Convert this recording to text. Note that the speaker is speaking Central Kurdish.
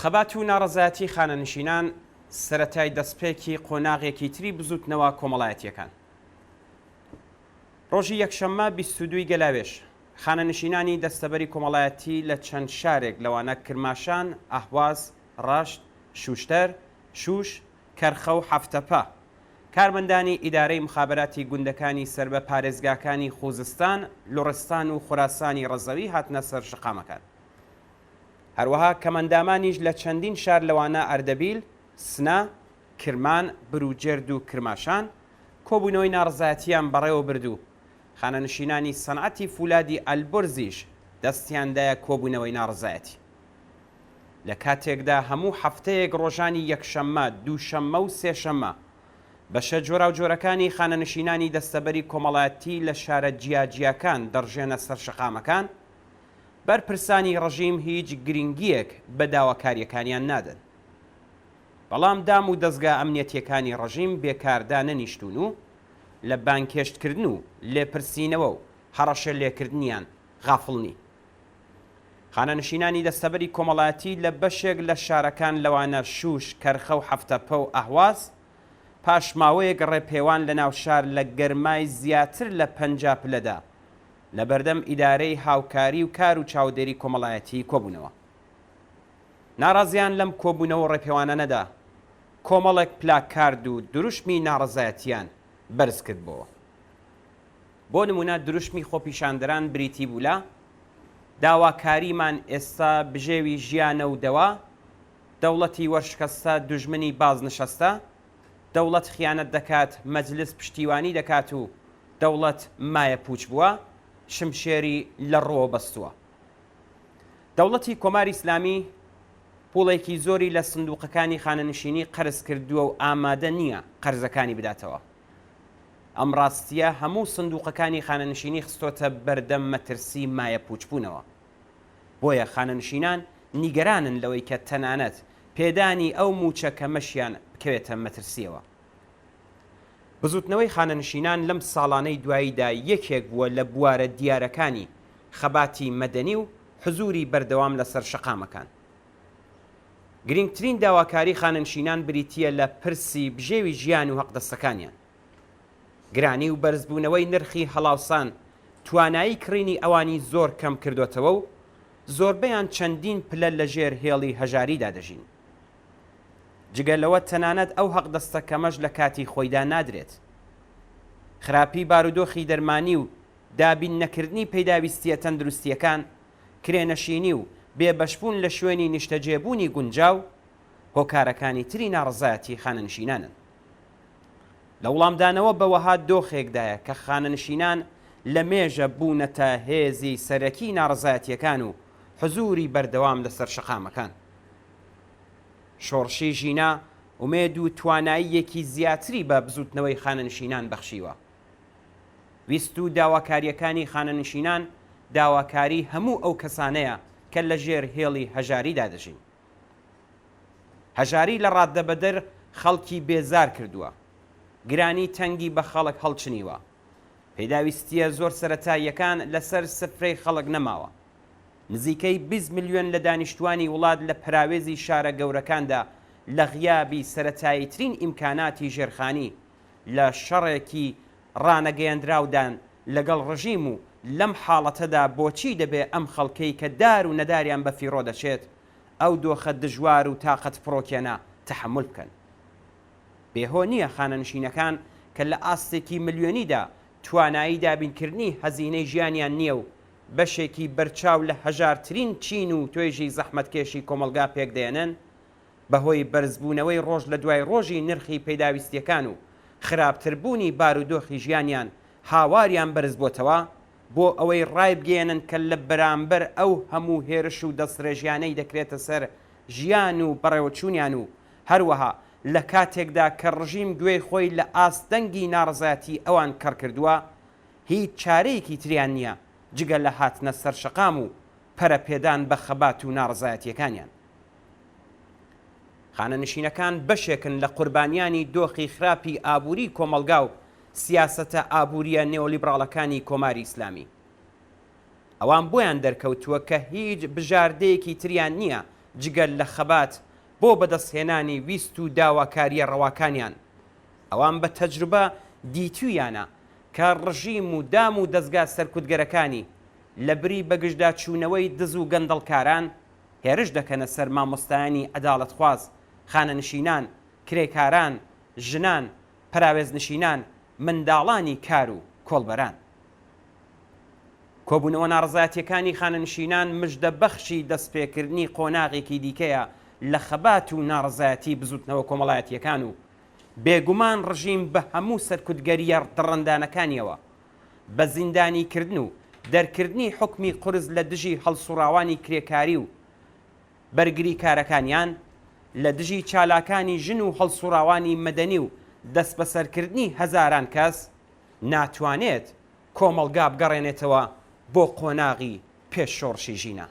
خەبات و ناڕەزایەتی خانەنشینان سەرەتای دەستپێکی قۆناغێکی تری بزووتنەوە کۆمەڵایەتییەکان. ڕۆژی یەکشەممە 22 ی گەلاوێژ، خانەنشینانی دەستەبەری کۆمەڵایەتی لە چەند شارێک لەوانە کرماشان، ئەهواز، ڕەشت، شوشتەر، شوش، کەرخە و هەفتەپە، کارمەندانی ئیدارەی مخابەراتی گوندەکانی سەربە پارێزگاکانی خوزستان، لوڕستان و خوراسانی ڕەزەوی هاتنە سەر شەقامەکان. هەروەها کەمئەندامانیش لە چەندین شار لەوانە ئەردەبیل، سنە، کرمان، بروجێرد و کرماشان کۆبوونەوەی ناڕەزایەتییان بەڕێوەبرد و خانەنشینانی سەنعەتی فولادی ئەلبورزیش دەستیان دایە کۆبوونەوەی ناڕەزایەتی. لە کاتێکدا هەموو هەفتەیەک ڕۆژانی یەکشەممە، دووشەممە و سێشەممە بەشە جۆراوجۆرەکانی خانەنشینانی دەستەبەری کۆمەڵایەتی لە شارە جیاجیاکان دەڕژێنە سەر شەقامەکان، بەرپرسانی ڕژیم هیچ گرینگییەک بە داواکارییەکانیان نادەن. بەڵام دام و دەزگا ئەمنیەتییەکانی ڕژیم بێکار دانەنیشتوون و لە بانگهێشتکردن و لێپرسینەوە و هەڕەشە لێکردنیان غافڵ نین. خانەنشینانی دەستەبەری کۆمەڵایەتی لە بەشێک لە شارەکان لەوانە شوش، کەرخە و هەفتەپە و ئەهواز، پاش ماوەیەک ڕێپێوان لە ناو شار لە گەرمای زیاتر لە 50 پلەدا لە بەردەم ئیدارەی هاوکاری و کار و چاودێری کۆمەڵایەتی کۆبوونەوە. ناڕازیان لەم کۆبوونەوە و ڕێپێوانانەدا کۆمەڵێک پلاکارد و دروشمی ناڕەزایەتییان بەرزکردبۆوە. بۆ نموونە دروشمی خۆپیشاندەران بریتی بوو لە، داواکاریمان ئێستا بژێوی ژیانە و دەوا، دەوڵەتی وەرشکەستە دوژمنی بازنشەستە، دەوڵەت خیانەت دەکات، مەجلس پشتیوانی دەکات و دەوڵەت مایەپووچ بووە، شمشێری لە ڕووەوە بەستووە. دەوڵەتی کۆماری ئیسلامی پووڵێکی زۆری لە سندووقەکانی خانەنشینی قەرز کردووە و ئامادە نییە قەرزەکانی بداتەوە. ئەم ڕاستییە هەموو سندووقەکانی خانەنشینی خستۆتە بەردەم مەترسی مایەپووچبوونەوە. بۆیە خانەنشینان نیگەرانن لەوەی کە تەنانەت پێدانی ئەو مووچە کەمەشیان بکەوێتە مەترسییەوە. بزووتنەوەی خانەنشینان لەم ساڵانەی دواییدا یەکێک بووە لە بوارە دیارەکانی خەباتی مەدەنی و حزووری بەردەوام لەسەر شەقامەکان. گرینگترین داواکاری خانەنشینان بریتییە لە پرسی بژێوی ژیان و هەقدەستەکانیان. گرانی و بەرزبوونەوەی نرخی هەڵاوسان توانایی کڕینی ئەوانی زۆر کەم کردۆتەوە و زۆربەیان چەندین پلە لەژێر هێڵی هەژاریدا دەژین. جگە لەوە تەنانەت ئەو هەقدەستە کەمەش لە کاتی خۆیدا نادرێت. خراپی بارودۆخی دەرمانی و دابین نەکردنی پیداویستییە تەندروستییەکان، کرێنشینی و بێبەشبوون لە شوێنی نیشتەجێبوونی گونجاو، هۆکارەکانی تری ناڕەزایەتی خانەنشینانن. لە وڵامدانەوە بە وەها دۆخێکدایە کە خانەنشینان لە مێژە بوونەتە هێزی سەرەکی ناڕەزایەتییەکان و حزووری بەردەوام لەسەر شەقامەکان. شۆڕشی ژینا ئومێد و تواناییەکی زیاتری بە بزووتنەوەی خانەنشینان بەخشیوە. ویست و داواکارییەکانی خانەنشینان داواکاری هەموو ئەو کەسانەیە کە لەژێر هێڵی هەژاریدا دەژین. هەژاری لە ڕاددەبەدەر خەڵکی بێزار کردووە. گرانی تەنگی بە خەڵک هەڵچنیوە. پێداویستییە زۆر سەرەتاییەکان لەسەر سفرەی خەڵک نەماوە. نزیکەی 20 ملیۆن لە دانیشتووانی وڵات لە پەراوێزی شارە گەورەکاندا لە غیابی سەرەتاییترین ئیمکاناتی ژێرخانی لە شەڕێکی ڕانەگەیەندراودان لەگەڵ ڕژیم و لەم حاڵەتەدا بۆچی دەبێ ئەم خەڵکەی کە دار و نەداریان بە فیڕۆ دەچێت ئەو دۆخە دژوار و تاقەتپڕۆکێنە تەحەمول بکەن؟ بێ هۆ نییە خانەنشینەکان کە لە ئاستێکی ملیۆنیدا توانایی دابینکردنی هەزینەی ژیانیان نییە و بەشێکی بەرچاو لە هەژارترین چین و توێژی زەحمەتکێشی کۆمەڵگا پێکدەێنن، بەهۆی بەرزبوونەوەی ڕۆژ لە دوای ڕۆژی نرخی پێداویستییەکان و خراپتربوونی بارودۆخی ژیانیان هاواریان بەرزبۆتەوە بۆ ئەوەی ڕایبگەیەنن کە لە بەرامبەر ئەو هەموو هێرش و دەستڕێژیانەی دەکرێتە سەر ژیان و بەڕێوەچوونیان و هەروەها لە کاتێکدا کە ڕژیم گوێی خۆی لە ئاست دەنگی ناڕەزایەتی ئەوان کەڕ کردووە هیچ چارەیەکی تریان نییە جگە لە هاتنە سەر شەقام و پەرەپێدان بە خەبات و ناڕەزایەتییەکانیان. خانەنشینەکان بەشێکن لە قوربانیانی دۆخی خراپی ئابووری کۆمەڵگا و سیاسەتە ئابوورییە نێۆلیبراڵەکانی کۆماری ئیسلامی. ئەوان بۆیان دەرکەوتووە کە هیچ بژاردەیەکی تریان نییە جگە لە خەبات بۆ بەدەستهێنانی ویست و داواکارییە ڕەواکانیان. ئەوان بە تەجروبە دیتوویانە کە ڕژیم و دام و دەزگا سەرکوتگەرەکانی لە بری بەگژداچوونەوەی دز و گەندەڵکاران، هێرش دەکەنە سەر مامۆستایانی عەداڵەتخواز، خانەنشینان، کرێکاران، ژنان، پەراوێزنشینان، منداڵانی کار و کۆڵبەران. کۆبوونەوە ناڕەزایەتییەکانی خانەنشینان مژدەبەخشی دەستپێکردنی قۆناغێکی دیکەیە لە خەبات و ناڕەزایەتی بزووتنەوە کۆمەڵایەتییەکان و بێگومان ڕژیم بە هەموو سەرکوتگەرییە دڕندانەکانیەوە بە زیندانیکردن و دەرکردنی حوکمی قورس لە دژی هەڵسوڕاوانی کرێکاری و بەرگریکارەکانیان، لە دژی چالاکانی ژن و هەڵسوڕاوانی مەدەنی و دەستبەسەرکردنی هەزاران کەس، ناتوانێت کۆمەڵگا بگەڕێنێتەوە بۆ قۆناغی پێش شۆڕشی ژینا.